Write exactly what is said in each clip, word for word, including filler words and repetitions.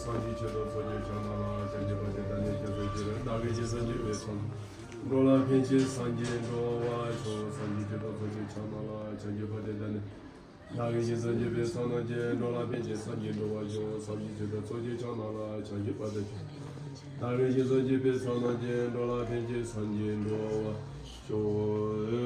སངས་རྒྱས་ཆོས་དང་ཚོགས་ཀྱི་མཆོག་རྣམས་ལ། བྱང་ཆུབ་བར་དུ་བདག་ནི་སྐྱབས་སུ་མཆི། བདག་གིས་སྦྱིན་སོགས་བགྱིས་པའི་ཚོགས་རྣམས། འགྲོ་ལ་ཕན་ཕྱིར་སངས་རྒྱས་འགྲུབ་པར་ཤོག་སངས་རྒྱས་ཆོས་དང་ཚོགས་ཀྱི་མཆོག་རྣམས་ལ། བྱང་ཆུབ་བར་དུ་བདག་ནི། བདག་གིས་སྦྱིན་སོགས་བགྱིས་པའི་ཚོགས་རྣམས་ཀྱིས། འགྲོ་ལ་ཕན་ཕྱིར་སངས་རྒྱས་འགྲུབ་པར་ཤོག་སངས་རྒྱས་ཆོས་དང་ཚོགས་ཀྱི་མཆོག་རྣམས་ལ། བྱང་ཆུབ་བར་དུ་གྱུར། བདག་གིས་སྦྱིན་སོགས་བགྱིས་པའི་ཚོགས་རྣམས་ཀྱིས། འགྲོ་ལ་ཕན་ཕྱིར་སངས་རྒྱས་འགྲུབ་པར་ཤོག་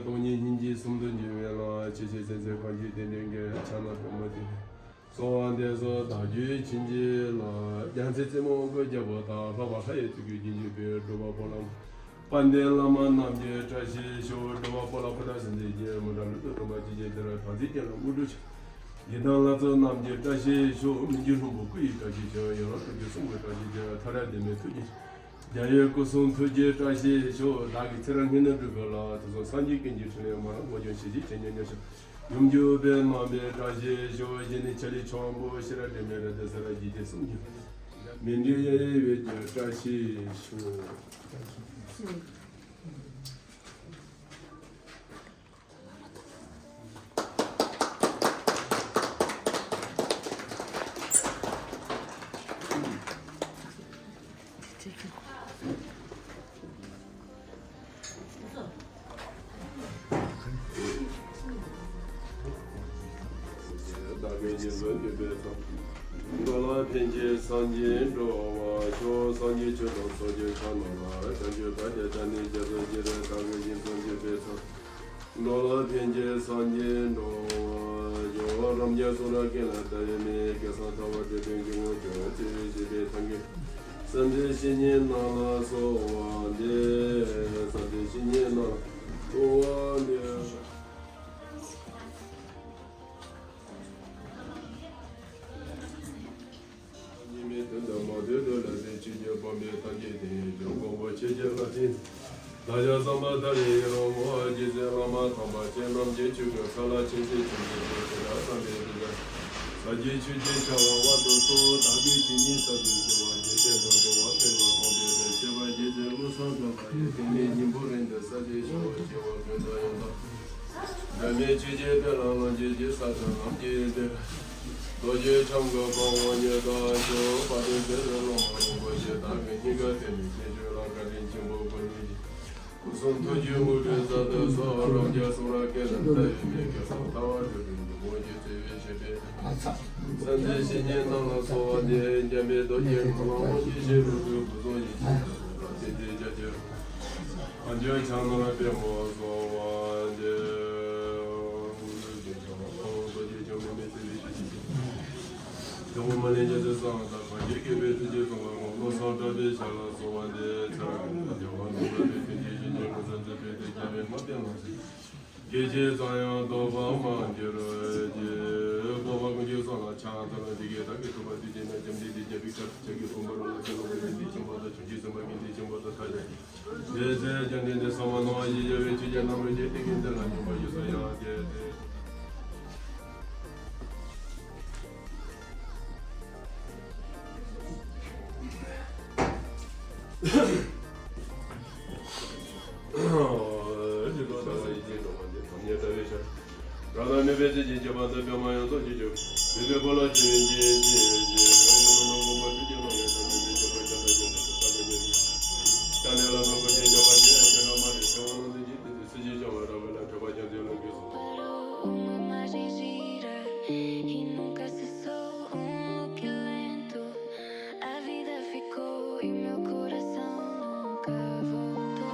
སྟོང་ཉིད་སྙིང་རྗེ་གསུམ་དུ་འགྱུར་བའི་ལམ། ཆེས་ཆེར་གསལ་མཛད་གང་ཞིག་དེ་འདྲའི་དགེ། ཕྱག་ན་པདྨོ་དེ་ནས་གསོལ་བ་འདེབས་སོ། བདག་རྒྱུད་བྱིན་གྱིས་རློབས། རྒྱལ་མཚན་རྩེ་མོ་གོས་རྒྱལ་པོ་དང་། ལྷག་པར་ལྷ་ཡི་ཐུགས་ཀྱི་རྗེས་འཇུག་པའི། སྒྲུབ་པ་པོ་ལ། དཔལ་ལྡན་བླ་མ་རྣམས་ཀྱི་བཀྲ་ཤིས་ཤོག་སྒྲུབ་པ་པོ་ལ་ཕུ་ཐག་སེམས་ཅན་གྱི། མི་འབྲལ་ལུས་དང་སྟོང་པ་ཇི་སྙེད་དེར། བྲམ་ཟེ་ཀུན་ལ་དངོས་གྲུབ་ཆེ། ཡི་དམ་ལྷ་ཚོགས་རྣམས་ཀྱི་བཀྲ་ཤིས་ཤོག་མི་འགྱུར་ལྷུན་པོ་སྐུ་ཡི་བཀྲ་ཤིས་ཤོག་ཡན་ལག་དྲུག་ཅུ་གསུང་གི་བཀྲ་ཤིས་ཤོག་ཐར་པ་དམ་པའི་ཐུགས་ཀྱི། རྒྱལ་བའི་སྐུ་གསུང་ཐུགས་ཀྱི་བཀྲ་ཤིས་ཤོག་བདག་གིས་ཚེ་རབས་སྔོན་དུ་བསྒྲུབས་པའི་ལམ། དུས་གསུམ་སངས་རྒྱས་ཀུན་གྱི་ཕྲིན་ལས་མ་རངས། དངོས་བྱུང་ཞི་བྱེད་ཆོས་ཉིད་མཉམ་ཞིང་། ཡུམ་གྱུར་པའི་རྣམ་པའི་བཀྲ་ཤིས་ཤོག་གཞི་ནས་ཆ་ལུགས་ཆེན་པོ་ཤེས་རབ་འབྲས་མེད་རབ་ཏུ་གསལ་བ་འཇིག་རྟེན་གསུམ་གྱི་མི་འབྲལ་དབྱེ་བའི་བཀྲ་ཤིས་ཤོག་བདག་གིས་སྦྱིན་སོགས་བགྱིས་པའི་ཚོགས། འགྲོ་ལ་ཕན་ཕྱིར་སངས་རྒྱས་འགྲུབ་པར་ཤོག་སངས་རྒྱས་ཆོས་དང་ཚོགས་ཀྱི་མཆོག་རྣམས་ལ། བྱང་ཆུབ་བར་དུ་བདག་ནི་སྐྱབས་སུ་མཆི། བདག་གིས་སྦྱིན་སོགས་བགྱིས་པའི་ཚོགས། འགྲོ་ལ་ཕན་ཕྱིར་སངས་རྒྱས་འགྲུབ་པར་ཤོག་རབ་འབྱམས་གསུང་རབ་ཀུན་ལ་ལྟ་བའི་མིག་སྐལ་བཟང་ཐར་པ་སྒྲུབ་པའི་འཇུག་ངོགས་ཀྱི། བརྩེ་བས་བཤེས་པའི་ཐབས་མཁས་བསམ་གཏན་བཤེས་གཉེན་རྣམས་ལ་གསོལ་བ་འདེབས། བསམ་གཏན་བཤེས་གཉེན་རྣམས་ལ་གསོལ་བ་འདེབས། སྙིགས་མའི་དོན་དུ་མ་བསྡུས་ཏེ། ལྷ་སྲིན་ཆོས་སྐྱོང་ཕམ་པའི་སངས་རྒྱས་དེ། ཡིད་འཇོག་མགོན་པོ་ཆོས་ཀྱི་བླ་མཚན། བདག་ཅག་བསམ་པ་ལྟར་ཡི་རང་ངོ་། རྗེ་བཙུན་བླ་མ་དམ་པ་ཁྱེད་རྣམས་ཀྱི། ཆོས་ཀྱི་ས་ལ་ཆེན་སྲིད་ཆེན་པོའི་ཚེ། དེ་དག་བསམ་པའི་དོན་དུ། ས་གཞི་ཆོས་ཀྱི་ཆར་པ་དབར་དུ་སོགས། དག་པའི་བཤེས་གཉེན་ཟབ་ཏུ་གྱུར་པ། འཇིག་རྟེན་དུ་འགྲོ་བ་ཀུན་ལ་ཕན་པའི་ཕྱིར། ཁྱད་པར་རྗེ་བཙུན་ཀླུ་བཟང་དམ་པ་ཡི། དེང་ནས་སྙིང་པོ་རིང་དུ་ཟབ་ཅིང་ཞི་བ། ཆེ་བ་ཀུན་ཏུ་ཡང་དག་འབྲལ་མེད་ཆོས་ཀྱི་གཏེར་ལ་ལོངས་སྤྱོད་ཅིང་། ས་དང་ལམ་གྱི་གཏེར། རྡོ་རྗེ་འཆང་གི་དཔའ་བོ་ཉིད་དུ་གྱུར། དཔལ་ལྡན་བདུད་རྩི་ལོ་མ་རིན་པོ་ཆེ། བདག་གི་སྙིང་ག་གཏད་ནས་ཁྱེད་ཆོས་ལ་བཀའ་དྲིན་ཆེན་པོ་སྐུར་ནས་ཀྱི། སྐུ་གསུང་ཐུགས་ཀྱི་དངོས་གྲུབ་ཟབ་ཏུ་གསོལ། རབ་འབྱམས་གསུང་རབ་ཀུན་ལ་ལྟ་བའི་མིག་སྐལ་བཟང་ཐར་པ་སྒྲུབ་པའི་འཇུག་ངོགས་ཀྱི་བརྩེ་བས་བཤེས་པའི། བསམ་གཏན་བཤེས་གཉེན་རྣམས་ལ་གསོལ་བ་འདེབས། འཇམ་དཔལ་རྡོ་རྗེ་འཁོར་ལོ་དབང་གིས་ཞིང་ལུས་ཀྱི། སྐུ་གསུང་ཡེ་ཤེས་ཀྱི་ཚོགས་རབ་བརྟན་ཏེ་རྒྱ་ཆེར། ཨ་ཇོ་ཕྱག་ན་པདྨོ་གསོལ་བ་འདེབས། རྡོ་རྗེ་འཆང་དབང་རྡོ་རྗེ་འཆང་དབང་མི་མེད་ཚེ་རིང་ཞིང་གཤེགས་ཤིང་། ཇོ་བོ་མ་ལས་རྒྱལ་སྲས་སྲས་དང་གང་ཞིག་གིས་པའི་ཐུགས་རྗེས་བཟུང་བ་དགོངས། བློ་བཟང་གྲགས་པའི་ཞལ་ལ་གསོལ་བ་འདེབས། ཚེ་རབས་ཀུན་ཏུ་རྒྱལ་བ་ནོར་བུ་རིན་ཆེན་གྱི་ཞིང་ཁྱེད་ངོ་ས་འཛིན་པའི་དེ་རྒྱལ་བའི་དངོས་བསྟན་ལ་སྐྱེས་ཆེས་ཙམ་ཡང་ལྡོག་པར་མ་གྱུར་ཅིག་འཕགས་པ་ཀུན་གྱི་གསུང་ལ་ཕྱག་འཚལ་ལོ། དེ་སྐད་བདག་གིས་ཐོས་པ་དུས་གཅིག་ན། ལྕམ་དྲལ་དེ་རྒྱལ་པོའི་ཞབས་ཀྱི་གོང་བུ་རུ་ལ་ཕྱག་ལོ་བའི་ལུས་འདི་ཆེན་པོ་དང་། ཕྱོགས་བཅུའི་སེམས་དཔའ་ཀུན་འདི་ཆེན་པོ་དང་། མཐའ་ཡས་དེ་ཚེ་རྒྱལ་ནི་འདི་ཚང་མ་སྣང་བ་ཡིས། རྒྱལ་བའི་ཆོས་ཀྱི་རྣམ་རོལ་གྱིས། ཏིང་ངེ་འཛིན་ལ་སྙོམས་པར་ཞུགས་སོ། ཡང་དེ་ཚེ། རང་ལ་གནོད་པའི་ཚུལ་གྱིས་སྐྱོབ་པ་འདི། ཐོབ་ནས་དགྲ་བོའི་ཕྱིར། རང་ལ་གནོད་པའི་ཚུལ་གྱིས་སྐྱོབ་པ་འདི། པདྨ་དབྱངས་མཚོ་རྒྱལ་གྱིས། བོད་པའི་འཁོར་ལོ་སྤྱི་བོའི་གཞི་བཞིན་གྱི། ཡོན་ཏན་མང་པོ་ཐུགས་ཀྱི་ཀློང་ཡངས་དང་། ནུས་མེད་ཀྱང་བར་ཁྱབ་དང་། ཡོན་ཏན་ཐུགས་རྟག་ཏུ་ཉེ་བའི། ཀྱང་ནས་ལ་དྭགས་ཀུན་གྱི་རྒྱལ་པོ་ཆེ། ཁྱེད་རང་མ་རིག་ཚེ་དབང་རྣམས་ཀྱི་རྗེ། དེང་དུས་སྲིད་ཞིའི་བྱ་བ་ར་བ་ལ། ཕྲད་པ་རྒྱ་མཚོའི་ཀླུང་གིས་བཟུང་། Parou uma margem gira e nunca cessou um look lento. A vida ficou e meu coração nunca voltou.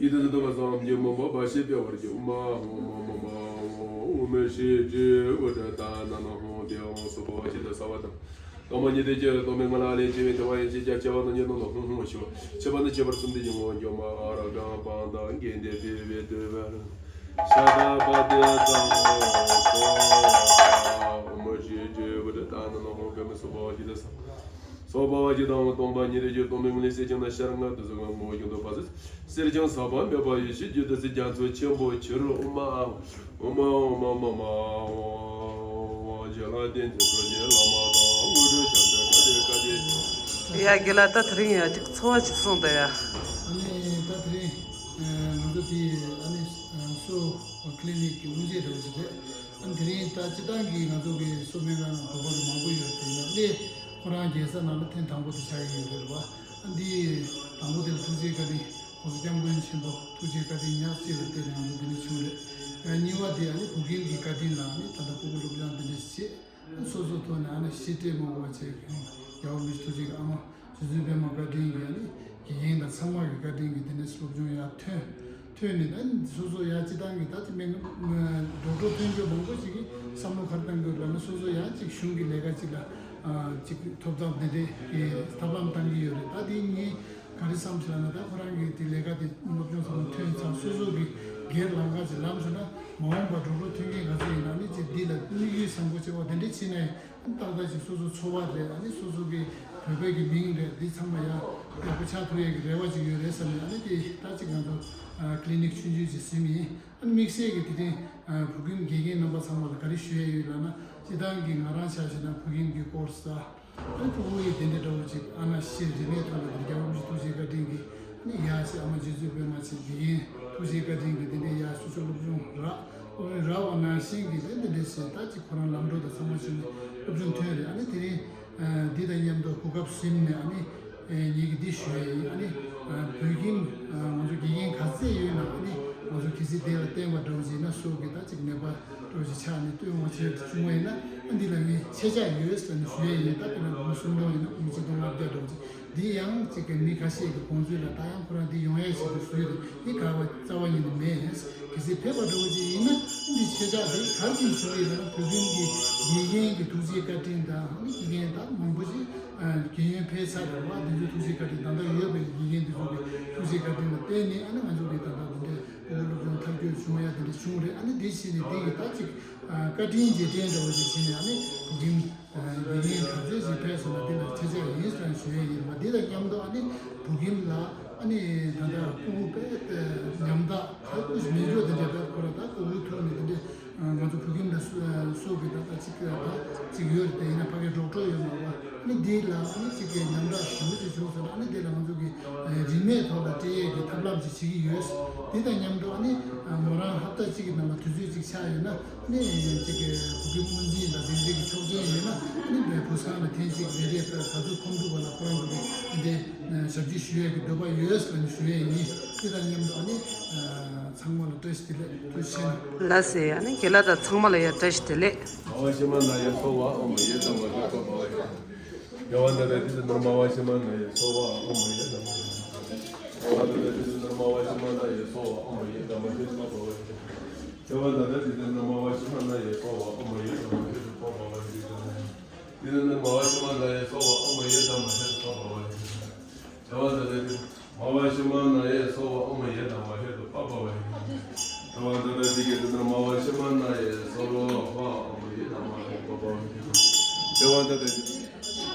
ཡིད་དུ་འདོད་པ་བསམ་གྱིས་མ་མོས་པ་ཞེས་པའི་བར་གྱི་ཨུ་མ་ཧོ་མ་མ་མ་ཧོ་ཨུ་མ་ཧྲི་ཏྲི་ཝུ་ཏྲ་ཏ་ན་ན་ཧོ་དེ་ཧོ་སོ་པོ་ཇི་ལྟར་ས་བ་དང་། སྟོང་པ་ཉིད་དུ་སྐྱེ་བའི་སྟོང་པའི་ངང་ལ་ཨ་ལས་སྐྱེ་བའི་ཐེ་བ་ཡི་ཕྱིར་ཀྱང་སྐྱེ་བ་དང་ཉོན་མོངས་དང་ཧོ་ཧོ་ཞི་བ་ཤེས་པ་ནི་ཁྱད་པར་གསུམ་དེ་ཉིད་ངོ་། འགྱོད་མ་ཨ་ར་ག་པ་དང་གན་དེ་བི་བེ་ཏི་བེ་ཤ་ད་པ་ཏི་ཙ་ཧོ་སོ་ཨུ་མ་ཧྲི་ཏྲི་ཝུ་ཏྲ་ཏ་ན་ན་ཧོ་ག་མི་སོ་པ་ཇི་ལྟར་ས། སོ་པ་བ་ཇི་དང་སྟོང་པ་ཉིད་དུ་སྐྱེ་སྟོང་པའི་ངང་ལས་སད་ཀྱང་ན་ཤར་ལྔ་དུས་སུ་ངང་ངོ་བོ་ཀྱང་དུ་བ་སེ་སེར་ཀྱང་ཟག་པ་མེད་པ་ཡེ་ཤེས་ཀྱི་བདུད་རྩི་རྒྱ་མཚོ་ཆེན་པོ་ཆེ་རུ་ཨུ་མ་ཨ་ཨུ་མ་ཨུ་མ་མ་མ་ཨུ་ཞལ་ལ་བསྟན་ཅིང་སོ་སྐྱེའི་བླ་མ་དང་དངོས་གྲུབ་ཆ་འདྲ་ག་དེ་ག་དེ། ཡ་རྒན་ལགས། ད་དེ་རིང་ཡ་ཅིག་ཚོར་བ་ཅིག་གསུངས་ད་ཡ། ཨ་ནི་ད་དེ་རིང་ང་ཚོ་དེ་ཨ་ནི་སོ་ཀླི་ནིག་གི་དབུ་འབྱེད་འདྲ་བོ་ཞིག་རེད། ཨ་ནི་དེ་རིང་ད་སྤྱིར་བཏང་གི་ང་ཚོ་གི་སོ་སྨན་ཁང་ནང་དོགས་པ་མང་པོ་ཡོད་དེ་ཡང་སླེ་ཁོ་རང་རྒྱལ་ས་ནང་ལ་ཐེངས་དང་པོ་དེ་ཆགས་ཀྱི་ཡོད་རེད་བ། ཨ་འདི་དང་པོ་དེ་ལ་ཐུགས་རྗེ་བཀའ་དྲིན་༸གོང་ས་༸སྐྱབས་མགོན་ཆེན་པོ་ཐུགས་རྗེ་བཀའ་དྲིན་ཉག་གཅིག་ལ་བརྟེན་ནས་ང་ཚོ་འདི་ནས་བྱུང་རེད། ཡང་གཉིས་པ་དེ་ཨ་ནི་བུ་རྒན་གྱི་བཀའ་དྲིན་ལ་ཨ་ནི་ད་ལྟ་སྤུ་གུ་སློབ་སྦྱོང་འདི་འདྲ་བྱེད། སོ་སོ་ཐོག་ནས་ཨ་ནི་ཤི་སྤྲད་མ་དགོས་པ་བྱས། རྒྱལ་བ་རིན་པོ་ཆེ་ཐུགས་རྗེ་གི་ཨ་མ་རྗེ་བཙུན་པད་མ་བཀའ་དྲིན་གྱིས་ཨ་ནི་དགེ་རྒན་དང་ཚང་མ་གི་བཀའ་དྲིན་གྱིས་དེ་ནས་སློབ་སྦྱོང་ཡར་ཐོན། ཐོན་ནས་ཨ་ནི་སོ་སོ་ཡར་སྤྱིར་བཏང་གི་ད་ཅི་མིན་ན་ཌོག་ཊར་ཐོན་རྒྱུ་མང་པོ་ཞིག་གིས་བསམ་བློ་ག་རེ་བཏང་དགོས་ལབ་ན་སོ་སོ་ཡང་ཅིག་གཞུང་གི་ལས་ཀ་ཅིག་ལ་ཅིག་ཐོབ་ཐང་དེ་འདྲས་ཀྱི་ཐབས་ལམ་བཏང་གི་ཡོད་རེད། ད་དེ་ངས་ག་རེ་བསམ་ཞེ་ན་ད་ཁོ་རང་གི་དེ་ལས་ཀ་དེ་སློབ་སྦྱོང་ཚང་མ་ཐོན་ཚར་སོ་སོ་གི་སྒེར་ལམ་ཁ་ཅིག་ལམ་སོང་ན་མ་འོངས་པ་ཌོག་ཊར་ཐོན་མཁན་ག་ཚོད་ཡིན་ན་ནི་ཅིག་འདི་ལ་དམིགས་ཡུལ་བཟང་པོ་ཆེ་བ་དེ་འདྲས་བྱས་ནས། ཏག་ཏག་ཅིག་སོ་སོ་འཚོ་བ་རེད། ཨ་ནི་སོ་སོ་གི་བོད་པའི་གི་མིང་རེད། འདི་ཚང་མ་ཡང་ཡག་པོ་ཆགས་ཐུབ་ཡས་ཀྱི་རེ་བ་ཅིག་ཡོད་རེད་བསམ་ནས། ཨ་ནི་དེ་ད་ཅིག་ང་ཚོ་ཀླི་ནིག་ཆུང་ཆུང་ཅིག་ཟིན་ཡིན། ཨ་ནི་དམིགས་བསལ་གྱི་དེ་རིང་བུ་རྒན་དགེ་རྒན་རྣམ་པ་ཚང་མ་ལ་ག་རེ་ཞུ་ཡས་ཡོད་ལབ་ན། སྤྱིར་བཏང་གི་ང་རང་ཆ་བཞག་ན་བུ་རྒན་གྱི་སྐོར་ས་ཨ་ནི་ཕྲུ་གུ་ཡི་དེ་འདྲ་འདྲ་བོ་ཅིག་ཨ་ན་ཤི་རིན་མེད་ཐོག་ལ་དེ་རྒྱལ་བ་རིན་པོ་ཆེ་ཐུགས་རྗེ་བཀའ་དྲིན་གྱིས། ཨ་ནི་ཡ་ཞེས་ཨ་མ་རྗེ་བཙུན་པད་མ་ཆེ་དགེ་རྒན་ཐུགས་རྗེ་བཀའ་དྲིན་གྱིས་དེ་འདྲའི་ཡ་སོ་སོ་སློབ་སྦྱོང་རག་སློབ་སྦྱོང་རག་པ་ནང་བཞིན་གྱི་དེ་འདི་འདྲའི་ཞེས་ད་ཅིག་ཁོ་རང་ལམ་འགྲོ་དང་ཚང་མ་བྱས་ནས་སློབ་སྦྱོང་ཐོན་རེད། ཨ་ནི་དེ་རིང་འདི་དང་མཉམ་དུ་གོ་སྐབས་ཟིན་ནས་ཨ་ནི་ངེད་ཀྱིས་འདི་ཞུ་ཡ་ཡིན། ཨ་ནི་བོད་ཁྱིམ་ང་ཚོ་དགེ་རྒན་ག་ཚད་ཡོད་ན་ཨ་ནི་ང་ཚོ་གལ་སྲིད་དེ་ལ་བརྟེན་པ་འདྲ་བོ་ཞིག་ཡིན་ན་སོགས་ཀྱི་ད་ཅིག་ནད་པ་འདྲ་བོ་ཞིག་ཆགས་ནས་སྟོན་དགོས་བྱས་བྱུང་བ་ཡིན་ན་ཨ་འདི་ལ་ངས་ཆད་ཆག་ཡོད་ཟེར་ནས་ཞུ་ཡ་ཡིན། ད་དཔེར་ན་སྒོར་མོ་སུམ་སྟོང་ཡིན་ན་སྒོར་མོ་ཆིག་སྟོང་ལྔ་བརྒྱ་འདྲ་བོ་ཅིག་འདི་ཡང་གཅིག་གི་མི་ཁ་ཤས་ཀྱི་དགོངས་ཚུལ་ལ་ད་ཡང་ཁོ་རང་འདི་ཡོང་ཡ་ཞིག་ཏུ་བཟོས་ཏེ་འདི་ག་བ་རྩ་བ་ཉིད་ནས་མེད། གལ་སྲིད་ཕེབས་པ་འདྲ་བོ་ཅིག་ཡིན་ན་འདི་ཆད་ཆག་འདི་ག་རེ་བྱུང་ཡོད་ལབ་ན་བོད་ཁྱིམ་གྱི་དགེ་རྒན་གྱི་ཐུགས་རྗེ་བཀའ་དྲིན་དང་དགེ་རྒན་ད་མང་པོ་ཞིག་རྒན་ཡོལ་ཕེབས་ཚར་རེད་བ། འདི་ཚོའི་ཐུགས་རྗེ་བཀའ་དྲིན་ད་ལྟ་ཡོད་པའི་དགེ་རྒན་འདི་ཚོ་གི་ཐུགས་རྗེ་བཀའ་དྲིན་ལ་བརྟེན་ནས་ཨ་ནི་ང་ཚོ་གི་ད་ལྟ་འདི་འདྲའི་སློབ་སྦྱོང་མཐར་སྐྱོད་བྱུང་ཡ་དེ་འདྲ་བྱུང་རེད། ཨ་ནི་འདི་བྱས་ནས་འདི་གི་ད་ཅིག་བཀའ་དྲིན་རྗེས་དྲན་འདྲ་བོ་ཞིག་བྱས་ནས་ཨ་ནི་བོད་ཁྱིམ། དགེ་རྒན་ག་ཚོད་ཅིག་ཕེབས་སོང་ན་འདི་ལ་ཆད་ཆག་ཡིན་ཟེར་ཞུ་ཡས་ཡིན་པ། འདི་དང་མཉམ་དུ་ཨ་ནི་བོད་ཁྱིམ་ལ་ཨ་ནི་ད་ལྟ་སྤུ་གུ་དཔེ་ཉམ་ཐག་ཧ་ལས་པ་ཞིག་མེད་འཇོག་དེ་འདྲ་དཔེ་ཁོ་ར་ད་སྤུ་གུ་ཐུག་ནས་དེ་འདྲ་ང་ཚོ་བོད་ཁྱིམ་ལ་སུ་སུ་གི་ད་ལྟ་ཅིག་ད་ཅིག་ཡོད་རེད། དེ་ཡིན་ན་ཕ་གི་ཌོག་ཊར་ཡོད་མ་རེད་པ། ཨ་ནི་འདི་ལ་ཨ་ནི་གཅིག་གི་མཉམ་བསྒྲགས་ཞུ་རྒྱུ་བྱུང་སོང་ན། ཨ་ནི་འདི་ལ་ང་ཚོ་གི་རིན་མེད་ཐོག་ལ་སྤྲད་ཡས་ཀྱི་ཐབས་ལམ་ཅིག་བྱེད་ཀྱི་ཡོད། དེ་དང་མཉམ་དུ་ཨ་ནི་མོ་རང་ཧབ་ཏ་གཅིག་གི་ནང་ལ་དུས་ཚོད་ཅིག་ཆགས་ཡོད་ན། ཨ་ནི་གཅིག་གི་བོད་ཀྱི་སྔོན་རྩིས་དང་དེ་འདྲའི་གི་ཆོག་མཆན་ཡོད་ན། ཨ་ནི་བོད་བཟོ་ཁང་ལ་ཐེངས་གཅིག་རེ་རེ་ག་ཚོད་ཁོམ་འདུག་པ་ལ་ཁོ་རང་ཚོ་གི་དེ་འདྲའི་ཞབས་ཕྱི་ཞུ་ཡས་ཀྱི་འདོད་པ་ཡོད་ཟེར་ནས་ཞུ་ཡས་ཡིན། དེ་དང་མཉམ་དུ་ཨ་ནི་ཚང་མ་ལ་བཀྲ་ཤིས་བདེ་ལེགས། ཐུགས་རྗེ་ཆེ་གནང་། ལགས་སེ། ཨ་ནི་རྒན་ལགས་དང་ཚང་མ་ལ་ཡང་བཀྲ་ཤིས་བདེ་ལེགས།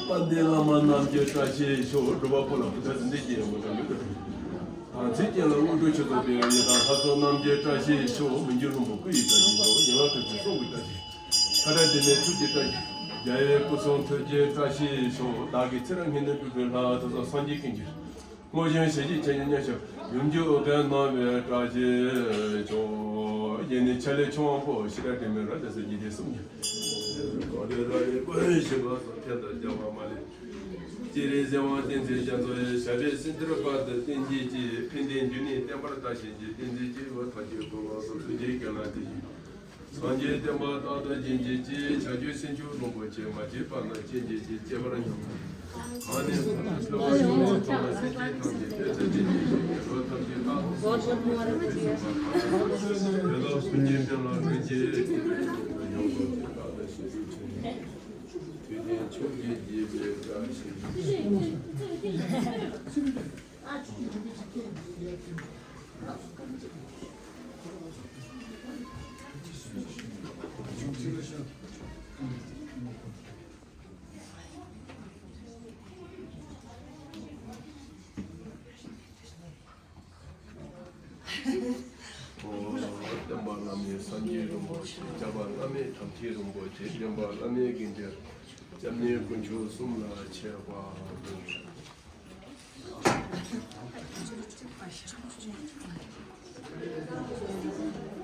དཔལ་ལྡན་བླ་མ་རྣམས་ཀྱི་བཀྲ་ཤིས་ཤོག་སྒྲུབ་པ་པོ་ལ་བུ་ཚ་འཛིན་ཏེ་སྐྱེས་ཡོང་བ་དང་ཡོད་དོ། དང་ཚིག་རྒྱན་ལ་དངོས་གྲུབ་ཆོས་ཚོགས་པའི་ཡི་དམ་ལྷ་ཚོགས་རྣམས་ཀྱི་བཀྲ་ཤིས་ཤོག་མི་འགྱུར་ལྷུན་པོ་སྐུ་ཡི་བཀྲ་ཤིས་ཤོག་ཡན་ལག་དྲུག་ཅུ་གསུང་གི་བཀྲ་ཤིས། ཁ་ཏ་དེ་ནས་ཐུགས་ཀྱི་བཀྲ་ཤིས། རྒྱལ་བའི་སྐུ་གསུང་ཐུགས་ཀྱི་བཀྲ་ཤིས་ཤོག་བདག་གི་ཚེ་རབས་སྔོན་དུ་སྒྲུབ་པའི་ལྷ་ཐུགས་སྲས་སངས་རྒྱས་ཀུན་གྱི། དངོས་བཞིན་ཞལ་གྱིས་བྱིན་གྱིས་མཉམ་ཞབས་ཡུམ་གྱི་འོད་དཔལ་སྣང་བའི་བཀྲ་ཤིས་ཤོག་ཡེ་ནས་ཕྱག་ལས་ཆུང་བ་པོ་ཤེས་རབ་དྲི་མེད་རབ་ཏུ་གསལ་གྱི་སྡེ་གསུམ་གྱི། གོ་ལས་ར་རེ་ཀུན་ཞིག་པ་སོགས་ཐེན་དང་རྒྱ་བ་མ་ལས། སྤྱན་རས་གཟིགས་དབང་བསྟན་འཛིན་རྒྱ་མཚོ་ཡི། ཞབས་པད་སྲིད་མཐར་བར་དུ་བརྟན་གྱིས་གཅིག་ཕན་བདེའི་འབྱུང་གནས་བརྟན་པར་ལྟ་ཞིང་གཅིག་བསྟན་འཛིན་སྐྱེས་བུ་ཐམས་ཅད་ཀུན་ལ་སོགས་ཐུགས་རྗེའི་བཀའ་ལ་དེ་བཞིན། སངས་རྒྱས་བསྟན་པ་རྟག་ཏུ་རྒྱས་གྱིས་གཅིག་ཕྱག་རྒྱའི་སེམས་མཆོག་རིན་པོ་ཆེ་མ་སྐྱེས་པ་རྣམས་སྐྱེ་གྱིས་གཅིག་སྐྱེ་བར་སྙམ། གང་ནས་ཐོབ་པའི་ཕྲིན་ལས་ཐམས་ཅད་ཐམས་ཅད་ཐམས་ཅད་ཐམས་ཅད་ཐམས་ཅད་ཀྱི་རོ་ཐམས་ཅད་རྟག་ཏུ་བཟུང་བ་དེ་དག་ཀུན་གྱི་དོན་ལ་ཀུན་གྱི་ཡོངས་སུ་རྟག་ཏུ་ཤེས་སུ་བྱིན། དུས་རྒྱུན་མཆོག་གི་དགྱེས་པའི་བཀྲ་ཤིས། ཨོ། བསྟན་པ་བླ་མེད་སངས་རྒྱས་རིན་པོ་ཆེ། སྐྱབས་པ་བླ་མེད་ཐམས་ཅད་རིན་པོ་ཆེ། འདྲེན་པ་བླ་མེད་དགེ་འདུན། སྐྱབས་གནས་དཀོན་མཆོག་གསུམ་ལ་མཆོད་པ་འབུལ།